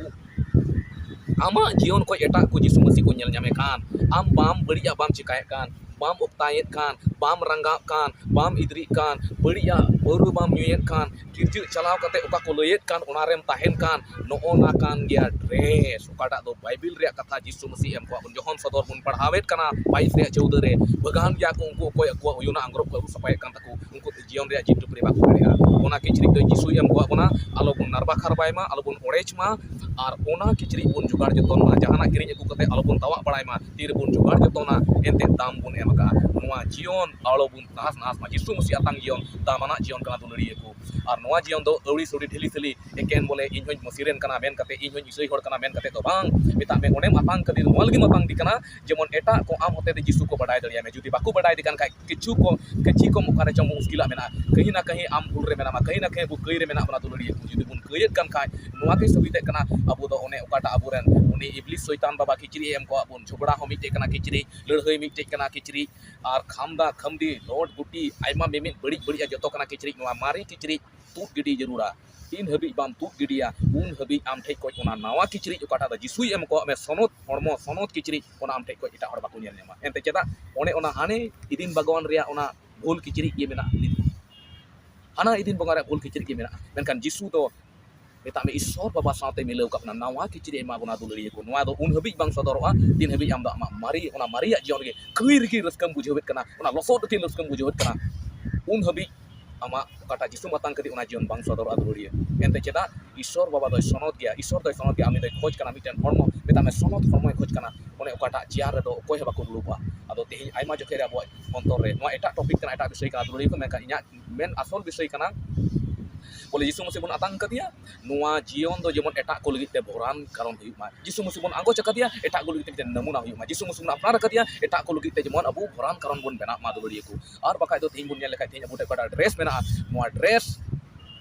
ᱟᱢᱟᱜ ᱡᱤᱭᱚᱱ ᱠᱷᱚᱱ ᱮᱴᱟᱜ ᱠᱚ ᱡᱤᱥᱩ ᱢᱟᱹᱥᱤ ᱠᱚ ᱧᱮᱞ ᱧᱟᱢᱮ ᱠᱷᱟᱱ, ᱟᱢ ᱵᱟᱢ ᱵᱟᱹᱲᱤᱡᱟᱜ ᱵᱟᱢ ᱪᱮᱠᱟᱭᱮᱫ ᱠᱟᱱ, ᱵᱟᱢ ᱚᱠᱛᱟᱭᱮᱫ ᱠᱟᱱ, ᱵᱟᱢ ᱨᱟᱸᱜᱟᱜ ᱠᱟᱱ, ᱵᱟᱢ ᱤᱫᱨᱤᱜ ᱠᱟᱱ, ᱵᱟᱹᱲᱤᱡᱟᱜ ᱯᱟᱹᱣᱨᱟᱹ ᱵᱟᱢ ᱧᱩᱭᱮᱫ ᱠᱟᱱ, ᱠᱤᱨᱪᱟᱹᱜ ᱪᱟᱞᱟᱣ ᱠᱟᱛᱮ ᱚᱠᱟ ᱠᱚ ᱞᱟᱹᱭᱮᱫ ᱠᱟᱱ ᱚᱱᱟ ᱨᱮᱢ ᱛᱟᱦᱮᱱ ᱠᱟᱱ, ᱱᱚᱜᱼᱚ ᱱᱟ ᱠᱟᱱ ᱜᱮᱭᱟ ᱰᱨᱮᱥ, ᱚᱠᱟᱴᱟᱜ ᱫᱚ ᱵᱟᱭᱵᱮᱞ ᱨᱮᱭᱟᱜ ᱠᱟᱛᱷᱟ ᱡᱤᱥᱩ ᱢᱟᱹᱥᱤ ᱮᱢ ᱠᱚᱣᱟ ᱵᱚᱱ᱾ ᱡᱚᱦᱚᱱ ᱥᱚᱫᱚᱨ ᱵᱚᱱ ᱯᱟᱲᱦᱟᱣᱮᱫ ᱠᱟᱱᱟ ᱵᱟᱭᱤᱥ ᱨᱮᱭᱟᱜ ᱪᱳᱣᱫᱟᱹ ᱨᱮ, ᱵᱷᱟᱹᱜᱟᱱ ᱜᱮᱭᱟ ᱠᱚ ᱩᱱᱠᱩ ᱚᱠᱚᱭ ᱟᱠᱚᱣᱟᱜ ᱩᱭᱩᱱᱟᱜ ᱟᱝᱨᱚᱵ ᱠᱚ ᱟᱹᱨᱩᱵ ᱥᱟᱯᱷᱟᱭᱮᱫ ᱠᱟᱱ ᱛᱟᱠᱚ, ᱩᱱᱠᱩ ᱡᱤᱭᱚᱱ ᱨᱮᱭᱟᱜ ᱡᱤᱞ ᱴᱩᱯᱨᱤ ᱵᱟᱠᱚ ᱫᱟᱲᱮᱭᱟᱜᱼᱟ᱾ ᱚᱱᱟ ᱠᱤᱪᱨᱤᱡ ᱫᱚ ᱡᱤᱥᱩᱭ ᱮᱢ ᱠᱚᱣᱟ ᱵᱚᱱᱟ, ᱟᱞᱚ ᱵᱚᱱ ᱱᱟᱨᱵᱟ ᱠᱷᱟᱨᱵᱟᱭ ᱢᱟ, ᱟᱞᱚ ᱵᱚᱱ ᱚᱲᱮᱡ ᱢᱟ, ᱟᱨ ᱚᱱᱟ ᱠᱤᱪᱨᱤᱡ ᱵᱚᱱ ᱡᱚᱜᱟᱲ ᱡᱚᱛᱚᱱ ᱢᱟ᱾ ᱡᱟᱦᱟᱱᱟᱜ ᱠᱤᱨᱤᱧ ᱟᱹᱜᱩ ᱠᱟᱛᱮ ᱟᱞᱚ ᱵᱚᱱ ᱛᱟᱣᱟᱜ ᱵᱟᱲᱟᱭ ᱢᱟ, ᱛᱤ ᱨᱮᱵᱚᱱ ᱡᱚᱜᱟᱲ ᱡᱚᱛᱚᱱᱟ, ᱮᱱᱛᱮ ᱫᱟᱢ ᱵᱚᱱ ᱮᱢ ᱟᱠᱟᱫᱼᱟ᱾ ᱱᱚᱣᱟ ᱡᱤᱭᱚᱱ ᱟᱞᱚ ᱵᱚᱱ ᱱᱟᱦᱟᱥ ᱱᱟᱦᱟᱥ ᱢᱟ᱾ ᱡᱤᱥᱩ ᱢᱟᱹᱥᱤ ᱟᱛᱟᱝ ᱡᱤᱭᱚᱱ ᱫᱟᱢᱟᱱᱟᱜ ᱡᱤᱭᱚᱱ ᱠᱟᱱᱟ, ᱫᱩᱞᱟᱹᱲᱤᱭᱟᱹ ᱠᱚ᱾ ᱟᱨ ᱱᱚᱣᱟ ᱡᱤᱭᱚᱱ ᱫᱚ ᱟᱹᱣᱲᱤ ᱥᱟᱹᱣᱲᱤ ᱴᱷᱤᱞᱤ ᱥᱟᱹᱞᱤ ᱮᱠᱮᱱ ᱵᱚᱞᱮ ᱤᱧ ᱦᱚᱧ ᱢᱟᱹᱥᱤ ᱨᱮᱱ ᱠᱟᱱᱟ ᱢᱮᱱ ᱠᱟᱛᱮ, ᱤᱧ ᱦᱚᱧ ᱤᱥᱟᱹᱭ ᱦᱚᱲ ᱠᱟᱱᱟ ᱢᱮᱱ ᱠᱟᱛᱮ ᱫᱚ ᱵᱟᱝ᱾ ᱢᱮᱛᱟᱜ ᱢᱮ, ᱚᱸᱰᱮᱢ ᱟᱛᱟᱝ ᱠᱟᱫᱮ ᱱᱚᱣᱟ ᱞᱟᱹᱜᱤᱫ ᱮᱢ ᱟᱛᱟᱝ ᱫᱮ ᱠᱟᱱᱟ, ᱡᱮᱢᱚᱱ ᱮᱴᱟᱜ ᱠᱚ ᱟᱢ ᱦᱚᱛᱮ ᱛᱮ ᱡᱤᱥᱩ ᱠᱚ ᱵᱟᱰᱟᱭ ᱫᱟᱲᱮᱭᱟᱜ ᱢᱟ᱾ ᱡᱩᱫᱤ ᱵᱟᱠᱚ ᱵᱟᱰᱟᱭ ᱫᱮ ᱠᱟᱱ ᱠᱷᱟᱡ, ᱠᱤᱪᱷᱩ ᱠᱚ, ᱠᱤᱪᱷᱩ ᱠᱚᱢ ᱚᱠᱟᱨᱮ ᱪᱚᱝ ᱢᱩᱥᱠᱤᱞᱟᱜ ᱢᱮᱱᱟᱜᱼᱟ, ᱠᱟᱹᱦᱤ ᱱᱟ ᱠᱟᱹᱦᱤ ᱟᱢ ᱵᱷᱩᱞ ᱨᱮ ᱢᱮᱱᱟᱢᱟ, ᱠᱟᱹᱦᱤ ᱱᱟ ᱠᱟᱹᱦᱤ ᱟᱵᱚ ᱠᱟᱹᱭ ᱨᱮ ᱢᱮᱱᱟᱜ ᱵᱚᱱᱟ ᱫᱩᱞᱟᱹᱲᱤᱭᱟᱹ ᱠᱚ᱾ ᱡᱩᱫᱤ ᱵᱚᱱ ᱠᱟᱹᱭᱮᱫ ᱠᱟᱱ ᱠᱷᱟᱡ, ᱱᱚᱣᱟ ᱜᱮ ᱥᱟᱹᱵᱤᱛᱮᱫ ᱠᱟᱱᱟ ᱟᱵᱚ ᱫᱚ ᱚᱱᱮ ᱚᱠᱟᱴᱟᱜ ᱟᱵᱚᱨᱮᱱ ᱩᱱᱤ ᱤᱵᱞᱤᱥ ᱥᱚᱭᱛᱟᱱ ᱵᱟᱵᱟ ᱠᱤᱪᱨᱤᱡ ᱮ ᱮᱢ ᱠᱚᱣᱟ ᱵᱚᱱ᱾ ᱡᱷᱚᱜᱽᱲᱟ ᱦᱚᱸ ᱢᱤᱫᱴᱮᱡ ᱠᱟᱱᱟ ᱠᱤᱪᱨᱤᱡ, ᱞᱟᱹᱲᱦᱟᱹᱭ ᱢᱤᱫᱴᱮᱡ ᱠᱟᱱᱟ ᱠᱤᱪᱨᱤᱡ, ᱟᱨ ᱠᱷᱟᱢᱫᱟ ᱠᱷᱟᱢᱰᱤ ᱞᱚᱴ ᱜᱩᱴᱤ ᱟᱭᱢᱟ ᱢᱤᱢᱤᱫ ᱵᱟᱹᱲᱤᱡ ᱵᱟᱹᱲᱤᱡᱟᱜ ᱡᱚᱛᱚ ᱠᱟᱱᱟ ᱠᱤᱪᱨᱤᱡ᱾ ᱱᱚᱣᱟ ᱢᱟᱨᱮ ᱠᱤᱪᱨᱤᱡ ᱛᱩᱫ ᱜᱤᱰᱤ ᱡᱟᱹᱨᱩᱲᱟ᱾ ᱛᱤᱱ ᱦᱟᱹᱵᱤᱡ ᱵᱟᱢ ᱛᱩᱫ ᱜᱤᱰᱤᱭᱟ, ᱩᱱ ᱦᱟᱹᱵᱤᱡ ᱟᱢ ᱴᱷᱮᱡ ᱠᱷᱚᱡ ᱚᱱᱟ ᱱᱟᱣᱟ ᱠᱤᱪᱨᱤᱡ ᱚᱠᱟᱴᱟᱜ ᱫᱚ ᱡᱤᱥᱩᱭ ᱮᱢ ᱠᱚᱣᱟᱜ ᱢᱮ, ᱥᱚᱱᱚᱛ ᱦᱚᱲᱢᱚ, ᱥᱚᱱᱚᱛ ᱠᱤᱪᱨᱤᱡ, ᱚᱱᱟ ᱟᱢ ᱴᱷᱮᱡ ᱠᱷᱚᱡ ᱮᱴᱟᱜ ᱦᱚᱲ ᱵᱟᱠᱚ ᱧᱮᱞ ᱧᱟᱢᱟ᱾ ᱮᱱᱛᱮ ᱪᱮᱫᱟᱜ? ᱚᱱᱮ ᱚᱱᱟ ᱦᱟᱱᱮ ᱤᱫᱤᱱ ᱵᱟᱜᱽᱣᱟᱱ ᱨᱮᱭᱟᱜ ᱚᱱᱟ ᱵᱷᱩᱞ ᱠᱤᱪᱨᱤᱡ ᱜᱮ ᱢᱮᱱᱟᱜ ᱱᱤᱛ᱾ ᱦᱟᱱᱟ ᱤᱫᱤᱱ ᱵᱟᱜᱽᱣᱟᱱ ᱨᱮᱭᱟᱜ ᱵᱷᱩᱞ ᱠᱤᱪᱨᱤᱡ ᱜᱮ ᱢᱮᱱᱟᱜᱼᱟ, ᱢᱮᱱᱠᱷᱟᱱ ᱡᱤᱥᱩ ᱫᱚ ᱢᱮᱛᱟᱜ ᱢᱮ, ᱤᱥᱥᱚᱨ ᱵᱟᱵᱟ ᱥᱟᱶᱛᱮ ᱢᱤᱞᱟᱹᱣ ᱠᱟᱜ ᱵᱚᱱᱟ, ᱱᱟᱣᱟ ᱠᱤᱪᱨᱤᱡ ᱮᱢᱟ ᱵᱚᱱᱟ ᱫᱩᱞᱟᱹᱲᱤᱭᱟᱹ ᱠᱚ᱾ ᱱᱚᱣᱟ ᱫᱚ ᱩᱱ ᱦᱟᱹᱵᱤᱡ ᱵᱟᱝ ᱥᱚᱫᱚᱨᱚᱜᱼᱟ, ᱛᱤᱱ ᱦᱟᱹᱵᱤᱡ ᱟᱢ ᱫᱚ ᱟᱢᱟᱜ ᱢᱟᱨᱮ, ᱚᱱᱟ ᱢᱟᱨᱮᱭᱟᱜ ᱡᱤᱭᱚᱱ ᱨᱮᱜᱮ ᱠᱟᱹᱭ ᱨᱮᱜᱮ ᱨᱟᱹᱥᱠᱟᱹᱢ ᱵᱩᱡᱷᱟᱹᱣᱮᱫ ᱠᱟᱱᱟ, ᱚᱱᱟ ᱞᱚᱥᱚᱫ ᱨᱮᱜᱮ ᱨᱟᱹᱥᱠᱟᱹᱢ ᱵᱩᱡᱷᱟᱹᱣᱮᱫ ᱠᱟᱱᱟ᱾ ᱩᱱ ᱦᱟᱹᱵᱤᱡ ᱟᱢᱟᱜ ᱚᱠᱟᱴᱟᱜ ᱡᱤᱥᱩᱢ ᱟᱛᱟᱝ ᱠᱟᱛᱮ ᱚᱱᱟ ᱡᱤᱭᱚᱱ ᱵᱟᱝ ᱥᱚᱫᱚᱨᱚᱜᱼᱟ ᱫᱩᱞᱟᱹᱲᱤᱭᱟᱹ᱾ ᱮᱱᱛᱮ ᱪᱮᱫᱟᱜ? ᱤᱥᱥᱚᱨ ᱵᱟᱵᱟ ᱫᱚᱭ ᱥᱚᱱᱚᱛ ᱜᱮᱭᱟ, ᱤᱥᱥᱚᱨ ᱫᱚᱭ ᱥᱚᱱᱚᱛ ᱜᱮᱭᱟ, ᱩᱱᱤ ᱫᱚᱭ ᱠᱷᱚᱡᱽ ᱠᱟᱱᱟ ᱢᱤᱫᱴᱮᱱ ᱦᱚᱲᱢᱚ, ᱢᱮᱛᱟᱜ ᱢᱮ ᱥᱚᱱᱚᱛ ᱦᱚᱲᱢᱚᱭ ᱠᱷᱚᱡᱽ ᱠᱟᱱᱟ᱾ ᱚᱱᱮ ᱚᱠᱟᱴᱟᱜ ᱪᱮᱭᱟᱨ ᱨᱮᱫᱚ ᱚᱠᱚᱭ ᱦᱚᱸ ᱵᱟᱠᱚ ᱫᱩᱲᱩᱵᱼᱟ᱾ ᱟᱫᱚ ᱛᱮᱦᱮᱧ ᱟᱭᱢᱟ ᱡᱚᱠᱷᱮᱡ ᱨᱮ ᱟᱵᱚᱣᱟᱜ ᱚᱱᱛᱚᱨ ᱨᱮ, ᱱᱚᱣᱟ ᱮᱴᱟᱜ ᱴᱚᱯᱤᱠ ᱠᱟᱱᱟ, ᱮᱴᱟᱜ ᱵᱤᱥᱚᱭ ᱠᱟᱱᱟ ᱫᱩᱞᱟᱹᱲᱤᱭᱟᱹ ᱠᱚ, ᱢᱮᱱᱠᱷᱟᱱ ᱤᱧᱟᱹᱜ ᱢᱮᱱ ᱟᱥᱚᱞ ᱵᱤᱥᱚᱭ ᱠᱟᱱᱟ ᱵᱚᱞᱮ ᱡᱤᱥᱩ ᱢᱟᱹᱥᱤ ᱵᱚᱱ ᱟᱛᱟᱝ ᱠᱟᱫᱮᱭᱟ, ᱱᱚᱣᱟ ᱡᱤᱭᱚᱱ ᱫᱚ ᱡᱮᱢᱚᱱ ᱮᱴᱟᱜ ᱠᱚ ᱞᱟᱹᱜᱤᱫ ᱛᱮ ᱵᱷᱚᱨᱟᱱ ᱠᱟᱨᱚᱱ ᱦᱩᱭᱩᱜ ᱢᱟ᱾ ᱡᱤᱥᱩ ᱢᱟᱹᱥᱤ ᱵᱚᱱ ᱟᱸᱜᱚᱪ ᱟᱠᱟᱫᱮᱭᱟ, ᱮᱴᱟᱜ ᱠᱚ ᱞᱟᱹᱜᱤᱫ ᱛᱮ ᱢᱤᱫᱴᱮᱱ ᱱᱟᱢᱩᱱᱟ ᱦᱩᱭᱩᱜ ᱢᱟ᱾ ᱡᱤᱥᱩ ᱢᱟᱹᱥᱤ ᱵᱚᱱ ᱟᱯᱱᱟᱨ ᱟᱠᱟᱫᱮᱭᱟ, ᱮᱴᱟᱜ ᱠᱚ ᱞᱟᱹᱜᱤᱫ ᱛᱮ ᱡᱮᱢᱚᱱ ᱟᱵᱚ ᱵᱷᱚᱨᱟᱱ ᱠᱟᱨᱚᱱ ᱵᱚᱱ ᱵᱮᱱᱟᱜ ᱢᱟ ᱫᱩᱞᱟᱹᱲᱤᱭᱟᱹ ᱠᱚ᱾ ᱟᱨ ᱵᱟᱠᱷᱟᱡ ᱫᱚ ᱛᱮᱦᱮᱧ ᱵᱚᱱ ᱧᱮᱞ ᱞᱮᱠᱷᱟᱡ, ᱛᱮᱦᱮᱧ ᱟᱵᱚ ᱴᱷᱮᱱ ᱚᱠᱟᱴᱟᱜ ᱰᱨᱮᱥ ᱢᱮᱱᱟᱜᱼᱟ, ᱱᱚᱣᱟ ᱰᱨᱮᱥ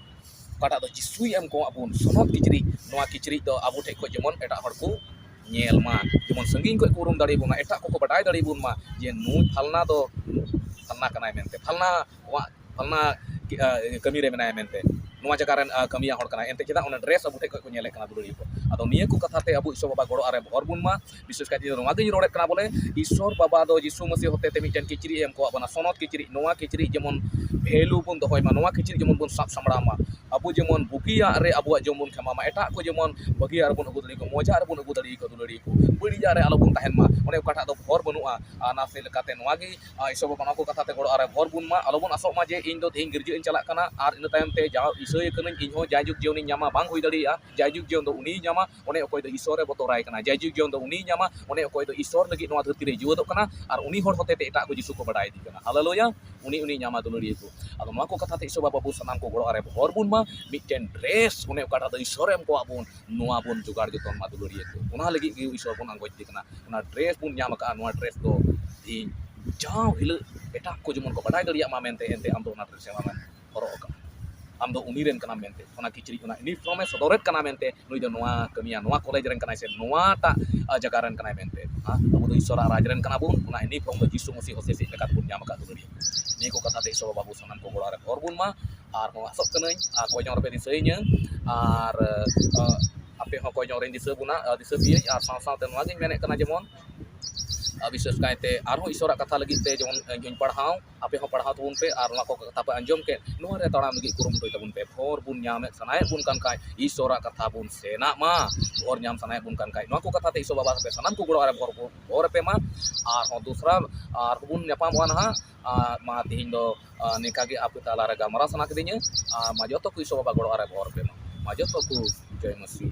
ᱚᱠᱟᱴᱟᱜ ᱫᱚ ᱡᱤᱥᱩᱭ ᱮᱢ ᱠᱚᱣᱟᱜ ᱵᱚᱱ, ᱥᱚᱱᱚᱛ ᱠᱤᱪᱨᱤᱡ, ᱱᱚᱣᱟ ᱠᱤᱪᱨᱤᱡ ᱫᱚ ᱟᱵᱚ ᱴᱷᱮᱡ ᱠᱷᱚᱡ ᱡᱮᱢᱚᱱ ᱮᱴᱟᱜ ᱦᱚᱲ ᱠᱚ ᱧᱮᱞ ᱢᱟ, ᱡᱮᱢᱚᱱ ᱥᱟᱺᱜᱤᱧ ᱠᱷᱚᱡ ᱠᱚ ᱩᱨᱩᱢ ᱫᱟᱲᱮᱭᱟᱵᱚᱱ ᱢᱟ, ᱮᱴᱟᱜ ᱠᱚᱠᱚ ᱵᱟᱰᱟᱭ ᱫᱟᱲᱮᱭᱟᱵᱚᱱ ᱢᱟ ᱡᱮ ᱱᱩᱭ ᱯᱷᱟᱞᱱᱟ ᱫᱚ ᱯᱷᱟᱞᱱᱟ ᱠᱟᱱᱟᱭ ᱢᱮᱱᱛᱮ, ᱯᱷᱟᱞᱱᱟ ᱠᱚᱣᱟᱜ ᱯᱷᱟᱞᱱᱟ ᱠᱟᱹᱢᱤ ᱨᱮ ᱢᱮᱱᱟᱭᱟ ᱢᱮᱱᱛᱮ, ᱱᱚᱣᱟ ᱡᱟᱭᱜᱟ ᱨᱮᱱ ᱠᱟᱹᱢᱤᱭᱟᱹ ᱦᱚᱲ ᱠᱟᱱᱟᱭ, ᱮᱱᱛᱮ ᱪᱮᱫᱟᱜ ᱚᱱᱟ ᱰᱨᱮᱥ ᱟᱵᱚ ᱴᱷᱮᱱ ᱠᱷᱚᱱ ᱠᱚ ᱧᱮᱞᱮᱫ ᱠᱟᱱᱟ ᱫᱩᱞᱟᱹᱲᱤᱭᱟᱹ ᱠᱚ? ᱟᱫᱚ ᱱᱤᱭᱟᱹ ᱠᱚ ᱠᱟᱛᱷᱟ ᱛᱮ ᱟᱵᱚ ᱤᱥᱚᱨ ᱵᱟᱵᱟ ᱜᱚᱲᱚ ᱟᱨᱮ ᱵᱷᱚᱨ ᱵᱚᱱ ᱢᱟ᱾ ᱵᱤᱥᱮᱥ ᱠᱟᱭᱛᱮ ᱱᱚᱣᱟ ᱜᱤᱧ ᱨᱚᱲᱮᱫ ᱠᱟᱱᱟ ᱵᱚᱞᱮ, ᱤᱥᱚᱨ ᱵᱟᱵᱟ ᱫᱚ ᱡᱤᱥᱩ ᱢᱟᱹᱥᱤ ᱦᱚᱛᱮ ᱛᱮ ᱢᱤᱫᱴᱮᱱ ᱠᱤᱪᱨᱤᱡ ᱮ ᱮᱢ ᱠᱟᱣᱟᱫ ᱵᱚᱱᱟ, ᱥᱚᱱᱚᱛ ᱠᱤᱪᱨᱤᱡ᱾ ᱱᱚᱣᱟ ᱠᱤᱪᱨᱤᱡ ᱡᱮᱢᱚᱱ ᱵᱷᱮᱞᱩ ᱵᱚᱱ ᱫᱚᱦᱚᱭ ᱢᱟ, ᱱᱚᱣᱟ ᱠᱤᱪᱨᱤᱡ ᱡᱮᱢᱚᱱ ᱵᱚᱱ ᱥᱟᱵ ᱥᱟᱢᱵᱲᱟᱣ ᱢᱟ᱾ ᱟᱵᱚ ᱡᱮᱢᱚᱱ ᱵᱩᱜᱤᱭᱟᱜ ᱨᱮ ᱟᱵᱚᱣᱟᱜ ᱡᱚᱢ ᱵᱚᱱ ᱠᱷᱮᱢᱟᱣ ᱢᱟ, ᱮᱴᱟᱜ ᱠᱚ ᱡᱮᱢᱚᱱ ᱵᱷᱟᱹᱜᱤᱭᱟᱜ ᱨᱮᱵᱚᱱ ᱟᱹᱜᱩ ᱫᱟᱲᱮᱭᱟᱠᱚ, ᱢᱚᱡᱟᱜ ᱨᱮᱵᱚᱱ ᱟᱹᱜᱩ ᱫᱟᱲᱮᱭᱟᱠᱚ ᱫᱩᱞᱟᱹᱲᱤᱭᱟᱹ ᱠᱚ, ᱵᱟᱹᱲᱤᱡᱟᱜ ᱨᱮ ᱟᱞᱚᱵᱚᱱ ᱛᱟᱦᱮᱱ ᱢᱟ, ᱚᱱᱮ ᱚᱠᱟᱴᱟᱜ ᱫᱚ ᱵᱷᱚᱨ ᱵᱟᱹᱱᱩᱜᱼᱟ᱾ ᱟᱨ ᱱᱟᱥᱮ ᱞᱮᱠᱟᱛᱮ ᱱᱚᱣᱟ ᱜᱮ ᱤᱥᱚᱨ ᱵᱟᱵᱟ ᱱᱚᱣᱟ ᱠᱚ ᱠᱟᱛᱷᱟ ᱛᱮ ᱜᱚᱲᱚ ᱟᱨᱮ ᱵᱷᱚᱨ ᱵᱚᱱ ᱢᱟ᱾ ᱟᱞᱚᱵᱚᱱ ᱟᱥᱚᱜ ᱢᱟ ᱡᱮ ᱤᱧ ᱫᱚ ᱛᱮᱦᱮᱧ ᱜᱤᱨᱡᱟᱹᱧ ᱪᱟᱞᱟᱜ ᱠᱟᱱᱟ ᱟᱨ ᱤᱱᱟᱹ ᱛᱟᱭᱚᱢ ᱛᱮ ᱡᱟᱣ ᱤᱥᱟᱹᱭ ᱠᱟᱹᱱᱟᱹᱧ, ᱤᱧ ᱦᱚᱸ ᱡᱟᱭᱡᱩᱜᱽ ᱡᱤᱭᱚᱱᱤᱧ ᱧᱟᱢᱟ, ᱵᱟᱝ ᱦᱩᱭ ᱫᱟᱲᱮᱭᱟᱜᱼᱟ᱾ ᱡᱟᱭᱡᱩᱜᱽ ᱡᱤᱭᱚᱱ ᱫᱚ ᱩᱱᱤᱭ ᱧᱟᱢᱟ, ᱚᱱᱮ ᱚᱠᱚᱭ ᱫᱚ ᱤᱥᱚᱨᱮ ᱵᱚᱛᱚᱨᱟᱭ ᱠᱟᱱᱟ᱾ ᱡᱟᱭᱡᱩᱜᱽ ᱡᱤᱭᱚᱱ ᱫᱚ ᱩᱱᱤᱭ ᱧᱟᱢᱟ, ᱚᱱᱮ ᱚᱠᱚᱭ ᱫᱚ ᱤᱥᱚᱨ ᱞᱟᱹᱜᱤᱫ ᱱᱚᱣᱟ ᱫᱷᱟᱹᱨᱛᱤ ᱨᱮ ᱡᱤᱣᱮᱫᱚᱜ ᱠᱟᱱᱟ ᱟᱨ ᱩᱱᱤ ᱦᱚᱲ ᱦᱚᱛᱮ ᱛᱮ ᱮᱴᱟᱜ ᱠᱚ ᱡᱤᱥᱩ ᱠᱚ ᱵᱟᱰᱟᱭ ᱤᱫᱤ ᱠᱟᱱᱟ᱾ ᱦᱟᱞᱮᱞᱩᱭᱟ! ᱩᱱᱤ, ᱩᱱᱤ ᱧᱟᱢᱟ ᱫᱩᱞᱟᱹᱲᱤᱭᱟᱹ ᱠᱚ᱾ ᱟᱫᱚ ᱱᱚᱣᱟ ᱠᱚ ᱠᱟᱛᱷᱟ ᱛᱮ ᱤᱥᱚᱨ ᱵᱟᱵᱟ ᱵᱟᱹᱵᱩ ᱥᱟᱱᱟᱢ ᱠᱚ ᱜᱚᱲᱚ ᱟᱨᱮ ᱵᱷᱚᱨ ᱵᱚᱱ ᱢᱟ, ᱢᱤᱫᱴᱮᱱ ᱰᱨᱮᱥ ᱚᱱᱮ ᱚᱠᱟᱴᱟᱜ ᱫᱚ ᱤᱥᱚᱨᱮ ᱮᱢ ᱠᱟᱣᱟᱫ ᱵᱚᱱ, ᱱᱚᱣᱟ ᱵᱚᱱ ᱡᱚᱜᱟᱲ ᱡᱚᱛᱚᱱ ᱢᱟ ᱫᱩᱞᱟᱹᱲᱤᱭᱟᱹ ᱠᱚ᱾ ᱚᱱᱟ ᱞᱟᱹᱜᱤᱫ ᱜᱮ ᱤᱥᱚᱨ ᱵᱚᱱ ᱟᱸᱜᱚᱪ ᱤᱫᱤ ᱠᱟᱱᱟ᱾ ᱚᱱᱟ ᱰᱨᱮᱥ ᱵᱚᱱ ᱧᱟᱢ ᱟᱠᱟᱫᱼᱟ, ᱱᱚᱣᱟ ᱰᱨᱮᱥ ᱫᱚ ᱛᱮᱦᱮᱧ ᱡᱟᱣ ᱦᱤᱞᱳᱜ ᱮᱴᱟᱜ ᱠᱚ ᱡᱮᱢᱚᱱ ᱠᱚ ᱵᱟᱰᱟᱭ ᱫᱟᱲᱮᱭᱟᱜ ᱢᱟ ᱢᱮᱱᱛᱮ, ᱮᱱᱛᱮ ᱟᱢ ᱫᱚ ᱚᱱᱟ ᱰᱨᱮᱥ ᱮᱢ ᱦᱚᱨᱚᱜ ᱟᱠᱟᱫᱼᱟ᱾ ᱟᱢ ᱫᱚ ᱩᱱᱤ ᱨᱮᱱ ᱠᱟᱱᱟᱢ ᱢᱮᱱᱛᱮ, ᱚᱱᱟ ᱠᱤᱪᱨᱤᱡ, ᱚᱱᱟ ᱤᱭᱩᱱᱤᱯᱷᱚᱨᱢ ᱮ ᱥᱚᱫᱚᱨᱮᱫ ᱠᱟᱱᱟ ᱢᱮᱱᱛᱮ, ᱱᱩᱭ ᱫᱚ ᱱᱚᱣᱟ ᱠᱟᱹᱢᱤᱭᱟ, ᱱᱚᱣᱟ ᱠᱚᱞᱮᱡᱽ ᱨᱮᱱ ᱠᱟᱱᱟᱭ ᱥᱮ ᱱᱚᱣᱟᱴᱟᱜ, ᱟ, ᱡᱟᱭᱜᱟ ᱨᱮᱱ ᱠᱟᱱᱟᱭ ᱢᱮᱱᱛᱮ᱾ ᱦᱮᱸ, ᱟᱵᱚ ᱫᱚ ᱤᱥᱚᱨᱟᱜ ᱨᱟᱡᱽ ᱨᱮᱱ ᱠᱟᱱᱟ ᱵᱚᱱ, ᱚᱱᱟ ᱤᱭᱩᱱᱤᱯᱷᱚᱨᱢ ᱫᱚ ᱡᱤᱥᱩ ᱢᱟᱹᱥᱤ ᱦᱚᱛᱮ ᱛᱮ ᱞᱮᱠᱟ ᱛᱮᱵᱚᱱ ᱧᱟᱢ ᱟᱠᱟᱫ ᱫᱩᱞᱟᱹᱲᱤᱭᱟᱹ᱾ ᱱᱤᱭᱟᱹ ᱠᱚ ᱠᱟᱛᱷᱟ ᱛᱮ ᱤᱥᱚᱨ ᱵᱟᱵᱟ ᱵᱟᱹᱵᱩ ᱥᱟᱱᱟᱢ ᱠᱚ ᱜᱚᱲᱚ ᱨᱮ ᱵᱷᱚᱨ ᱵᱚᱱ ᱢᱟ᱾ ᱟᱨ ᱦᱚᱸ ᱟᱥᱚᱜ ᱠᱟᱹᱱᱟᱹᱧ, ᱟᱨ ᱠᱚᱭ ᱡᱚᱝ ᱨᱮᱯᱮ ᱫᱤᱥᱟᱹᱭᱤᱧᱟᱹ, ᱟᱨ, ᱟ, ᱟᱯᱮ ᱦᱚᱸ ᱠᱚᱭ ᱡᱚᱝ ᱨᱮᱧ ᱫᱤᱥᱟᱹ ᱵᱚᱱᱟ, ᱟ, ᱫᱤᱥᱟᱹ ᱯᱮᱭᱟᱹᱧ᱾ ᱟᱨ ᱥᱟᱶ ᱥᱟᱶᱛᱮ ᱱᱚᱣᱟ ᱜᱤᱧ ᱢᱮᱱᱮᱫ ᱠᱟᱱᱟ, ᱡᱮᱢᱚᱱ, ᱟ, ᱵᱤᱥᱮᱥ ᱠᱟᱭᱛᱮ ᱟᱨᱦᱚᱸ ᱤᱥᱚᱨᱟᱜ ᱠᱟᱛᱷᱟ ᱞᱟᱹᱜᱤᱫ ᱛᱮ ᱡᱮᱢᱚᱱ ᱤᱧ ᱦᱚᱧ ᱯᱟᱲᱦᱟᱣ, ᱟᱯᱮ ᱦᱚᱸ ᱯᱟᱲᱦᱟᱣ ᱛᱟᱵᱚᱱ ᱯᱮ, ᱟᱨ ᱱᱚᱣᱟ ᱠᱚ ᱠᱟᱛᱷᱟ ᱯᱮ ᱟᱸᱡᱚᱢ ᱠᱮᱫ, ᱱᱚᱣᱟ ᱨᱮ ᱛᱟᱲᱟᱢ ᱞᱟᱹᱜᱤᱫ ᱠᱩᱨᱩᱢᱩᱴᱩᱭ ᱛᱟᱵᱚᱱ ᱯᱮ᱾ ᱵᱷᱚᱨ ᱵᱚᱱ ᱧᱟᱢᱮᱫ ᱥᱟᱱᱟᱭᱮᱫ ᱵᱚᱱ ᱠᱟᱱ ᱠᱷᱟᱡ, ᱤᱥᱚᱨᱟᱜ ᱠᱟᱛᱷᱟ ᱵᱚᱱ ᱥᱮᱱᱟᱜ ᱢᱟ᱾ ᱵᱷᱚᱨ ᱧᱟᱢ ᱥᱟᱱᱟᱭᱮᱫ ᱵᱚᱱ ᱠᱟᱱ ᱠᱷᱟᱡ, ᱱᱚᱣᱟ ᱠᱚ ᱠᱟᱛᱷᱟ ᱛᱮ ᱤᱥᱚᱨ ᱵᱟᱵᱟ ᱟᱯᱮ ᱥᱟᱱᱟᱢ ᱠᱚ ᱜᱚᱲᱚ ᱨᱮ ᱵᱷᱚᱨ, ᱵᱷᱚᱨ ᱟᱯᱮ ᱢᱟ᱾ ᱟᱨᱦᱚᱸ ᱫᱚᱥᱨᱟ ᱟᱨᱦᱚᱸ ᱵᱚᱱ ᱧᱟᱯᱟᱢᱚᱜᱼᱟ ᱱᱟᱦᱟᱜ᱾ ᱟᱨ ᱢᱟ ᱛᱮᱦᱮᱧ ᱫᱚ, ᱟᱨ ᱱᱤᱝᱠᱟ ᱜᱮ ᱟᱯᱮ ᱛᱟᱞᱟ ᱨᱮ ᱜᱟᱞᱢᱟᱨᱟᱣ ᱥᱟᱱᱟ ᱠᱤᱫᱤᱧᱟ᱾ ᱟᱨ ᱢᱟ ᱡᱚᱛᱚ ᱠᱚ ᱤᱥᱚᱨ ᱵᱟᱵᱟ ᱜᱚᱲᱚ ᱨᱮ ᱵᱷᱚᱨ ᱯᱮ ᱢᱟ᱾ ᱢᱟ ᱡᱚᱛᱚ ᱠᱚ ᱡᱚᱭ ᱢᱟᱹᱥᱤ᱾